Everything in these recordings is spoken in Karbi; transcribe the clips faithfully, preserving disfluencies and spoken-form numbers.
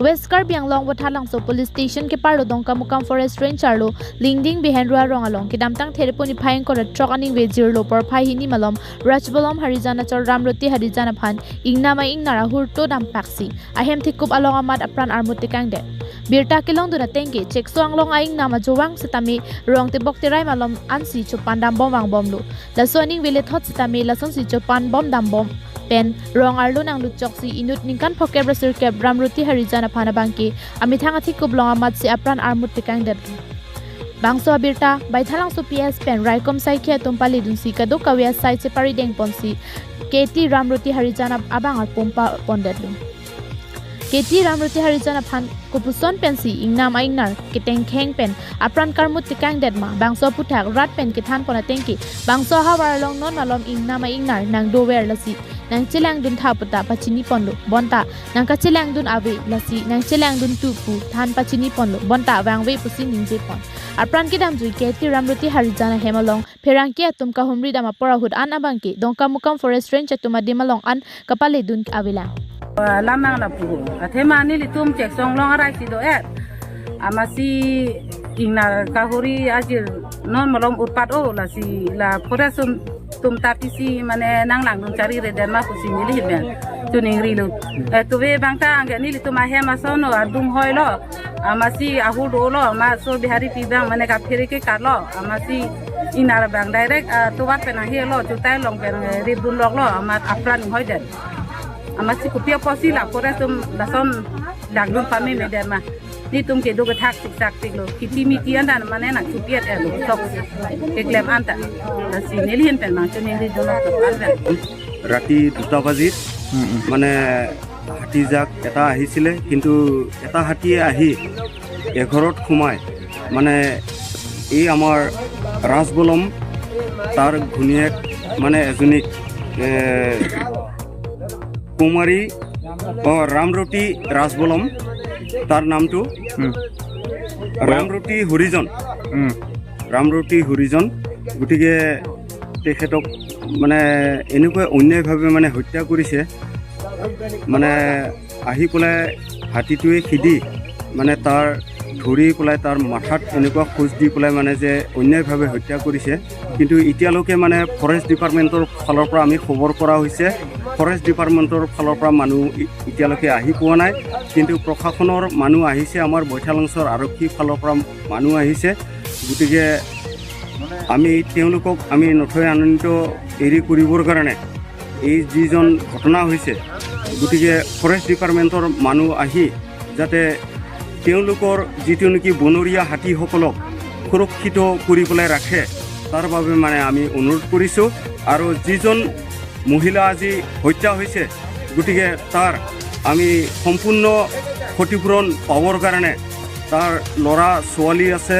West Karbi Anglong Voithalangso Police Station keparlo Dongkamukam Forest Range arlo Lingding Behenrua arong along kedamtang Therepon niphai ingkoi ra throk aningve jirlo porphai hini malom Rajbolom Harijan achor Ramroti Harijan aphan ingnam a-ingnar ahur to dampaksi ahem thekup along amat apran armut tekangdet. Birta kelongdun atengke Chekso Anglong a-ingnam ajovang setame rong tebok terai malom ansi chopandambom vangbomlo. Laso aningve lethot setame lasonsi chopandambom pen rong arlo nanglut choksi inut ningkan phokep ra sirkep Ramroti Harijan aphan abangke amethang athekup along amatsi apran armut tekangdet. Bangso abirta Baithalangso P S pen raikom saikhi atum paledunsi kadokave asai cheparidengponsi K T Ramroti Harijan ab- abang arpum papondetlo. K T Ramroti Harijan aphan kopuson pensi ingnam a-ingnar ketengkheng pen apran karmut tekangdet ma, bangso aputhak rat pen kethanpon atengke bangso ahavar along non malom ingnam a-ingnar nangdover lasi nangchelangdun tha puta pachiniponlo, bonta nangkachelangdun ave lasi nangchelangdun tu pu than pachiniponlo, bonta vangve pusi ningjepon. Apran kedamjui K T Ramroti Harijan ahem along pherangke atum kahumri dam apor ahut an abangke Dongkamukam Forest Range atum adim along an kapaledun avelang. Lamang lapu. Athema nelitum Chekso Anglong arai si do-et. Amatsi ingnar kahuri ajir non malom utpat-o lasi la forest atum, atum ta pisi mane nanglangdun chariredet ma pusi neli hibang. Chuningrilo. Eh, tuve bangta angke nelitum ahem ason no adung hoilo. Amatsi ahur dolo, amatsi Bihari pi bang mane kaphere ke karlo. Amatsi ingnar abang direct, ah, tovar pen ahelo, chutai along pen, eh, ribdun loklo, amat apran hoidet. Amatsi kopi apotsi la forest atum lason langdun pamemedet ma. Nelitum kedo kethak siksak tiklo. Khiti miti andan mane nangchupiet elo. Sok keklem anta. Lasi neli ahin pen mang chuningri dolo to andan. ৰাতি দুটা বাজিত মানে হাতী জাক এটা আহিছিলে, কিন্তু এটা হাতীয়ে আহি এঘৰত সোমাই মানে এই আমাৰ ৰাজবলম তাৰ ঘৈণীয়েক মানে এজনীক এ, কুমাৰী অ, ৰামৰতী ৰাজবলম তাৰ নামটো। উম। ৰামৰতী হৰিজন। উম। ৰামৰতী হৰিজন। গতিকে তেখেতক মানে এনেকুৱা অন্যায়ভাৱে মানে হত্যা কৰিছে। মানে আহি পেলাই হাতীটোৱে খেদি মানে তাৰ ধৰি পেলাই তাৰ মাথাত এনেকুৱা খোজ দি পেলাই মানে যে অন্যায়ভাৱে হত্যা কৰিছে। কিন্তু এতিয়ালৈকে মানে ফৰেষ্ট ডিপাৰ্টমেণ্টৰ ফালৰ পৰা আমি খবৰ কৰা হৈছে, ফৰেষ্ট ডিপাৰ্টমেণ্টৰ ফালৰ পৰা মানুহ এ-, এতিয়ালৈকে আহি পোৱা নাই। কিন্তু প্ৰশাসনৰ মানুহ আহিছে, আমাৰ বৈঠালংচৰ আৰক্ষীৰ ফালৰ পৰা মানুহ আহিছে। গতিকে আমি তেওঁলোকক আমি নথৈ আনন্দিত এৰি কৰিবৰ কাৰণে এই যিজন ঘটনা হৈছে, গতিকে ফৰেষ্ট ডিপাৰ্টমেণ্টৰ মানুহ আহি যাতে তেওঁলোকৰ যিটো নেকি বনৰীয়া হাতীসকলক সুৰক্ষিত কৰি পেলাই ৰাখে, তাৰ বাবে মানে আমি অনুৰোধ কৰিছোঁ। আৰু যিজন মহিলা আজি হত্যা হৈছে, গতিকে তাৰ আমি সম্পূৰ্ণ ক্ষতিপূৰণ পাবৰ কাৰণে তাৰ ল'ৰা ছোৱালী আছে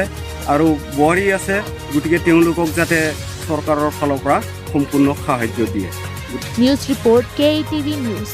আৰু বোৱাৰী আছে, গতিকে তেওঁলোকক যাতে চৰকাৰৰ ফালৰ পৰা সম্পূৰ্ণ সাহায্য দিয়ে। News report, K T V News.